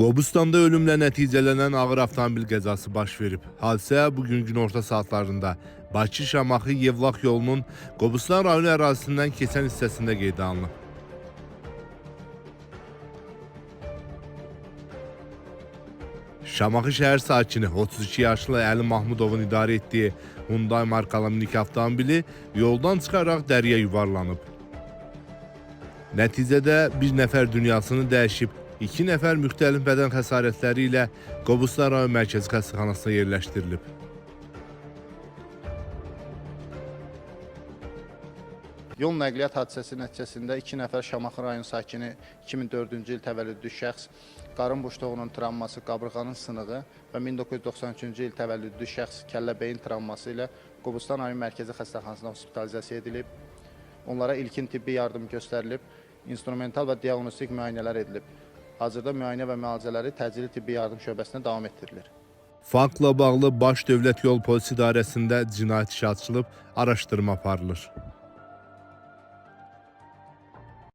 Qobustanda ölümlə nəticələnən ağır avtomobil qəzası baş verib. Hadisə bu gün günorta saatlarında Bakı-Şamaxı Yevlax yolunun Qobustan rayonu ərazisindən keçən hissəsində qeydə alınıb. Şamaxı şəhər sakini 32 yaşlı Əli Mahmudovun idarə etdiyi Hyundai markalı minik avtomobili yoldan çıxaraq dəriyə yuvarlanıb. Nəticədə bir nəfər dünyasını dəyişib, 2 nəfər müxtəlif bədən xəsarətləri ilə Qobustan rayon mərkəzi xəstəxanasına yerləşdirilib. Yol nəqliyyat hadisəsi nəticəsində 2 nəfər Şamaxı rayon sakini 2004-cü il təvəllüdlü şəxs qarın boşluğunun travması, qabırğanın sınığı və 1993-cü il təvəllüdlü şəxs kəllə beyin travması ilə Qobustan rayon mərkəzi xəstəxanasına hospitalizasiya edilib. Onlara ilkin tibbi yardım göstərilib, instrumental və diaqnostik müayinələr edilib. Hazırda müayinə və müalicələri təcili tibbi yardım şöbəsində davam etdirilir. Faktla bağlı Baş Dövlət Yol Polisi İdarəsində cinayət işi açılıb, araşdırma aparılır.